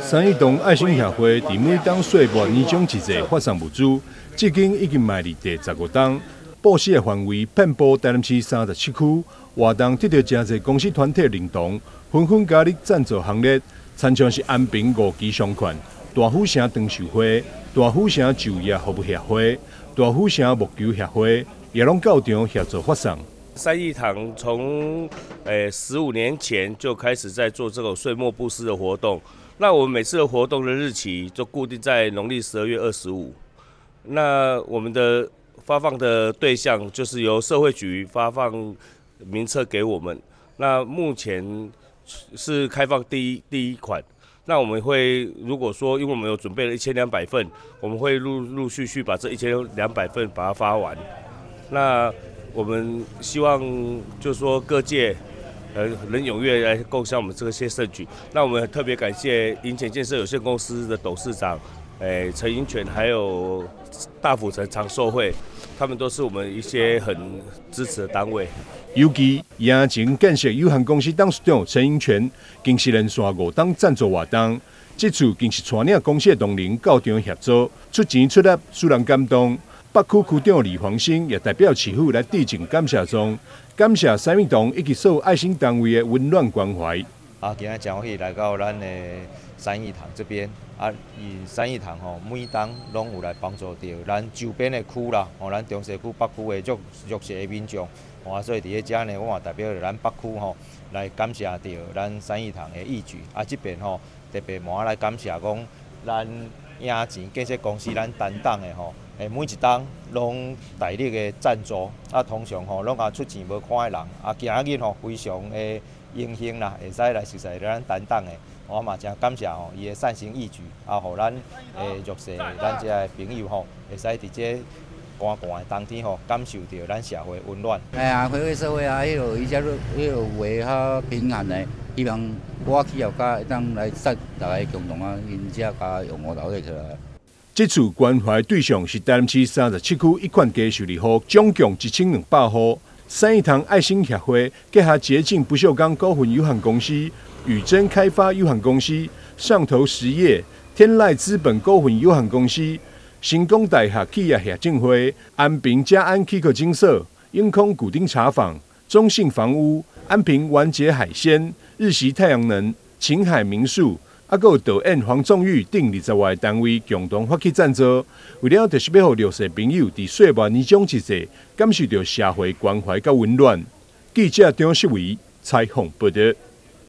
三義堂愛心協會佇每當歲末年終之際發送物資，至今已經邁入第15冬。布施的範圍遍佈台南市37區，活動得到誠濟公司團體認同，紛紛加入贊助行列，親像是安平五期商圈、大府城長壽會、大府城就業服務協會、大府城木球協會，也攏到場協助發送。三義堂從15年前就開始在做這個歲末布施的活動。那我們每次的活動的日期就固定在農曆12月25。那我們的發放的對象就是由社會局發放名冊給我們。那目前是開放第一款。那我們會如果說，因為我們有準備了一千兩百份，我們會陸陸續續把這一千兩百份把它發完。那我們希望就是說各界能踴躍來共襄我們這些盛舉。那我們特別感謝銀錢建設有限公司的董事長，陳英權，還有大府城長壽會，他們都是我們一些很支持的單位。尤其贏錢建設有限公司董事長陳英權，更是連續5冬贊助活動，這次更是帶領公司的同仁到場協助，出錢出力，使人感動。北區區長李黃生也代表市府來致贈感謝狀，感謝三義堂以及所有愛心單位的溫暖關懷。啊，今仔真歡喜來到咱的三義堂這邊，啊，伊三義堂吼，每冬攏有來幫助著咱周邊的區啦，吼，咱中西區、北區的弱弱勢的民眾，啊，所以佇咧遮呢，我嘛代表著咱北區吼，來感謝著咱三義堂的義舉。啊，這邊吼特別嘛來感謝講咱贏錢建設公司咱擔當的吼。每一冬攏大力的贊助，啊，通常吼攏共出錢無看的人，啊，今仔日吼非常的榮幸啦，會使來熟似咱擔當的，我嘛誠感謝吼伊的善心義舉，啊，予咱的弱勢咱遮的朋友吼，會使佇這寒寒的冬天吼，感受著咱社會溫暖。哎呀，回饋社會啊，彼落伊遮彼落話較平安的，希望我企業家會當來贊大家共同啊，𪜶遮共用五頭起來。這次關懷對象是台南市37區一款家受理戶，總共1200戶。三義堂愛心協會結合潔淨不鏽鋼股份有限公司、宇珍開發有限公司、上頭實業、天籟資本股份有限公司、成功大學企業協進會、安平嘉安齒科診所、永康古丁茶坊、中信房屋、安平完結海鮮、日璽太陽能、晴海民宿。啊，閣有導演黃仲玉等20外個單位共同發起贊助，為了就是欲予弱勢朋友佇歲末年終之際，感受著社會關懷佮溫暖。記者張世維採訪報導。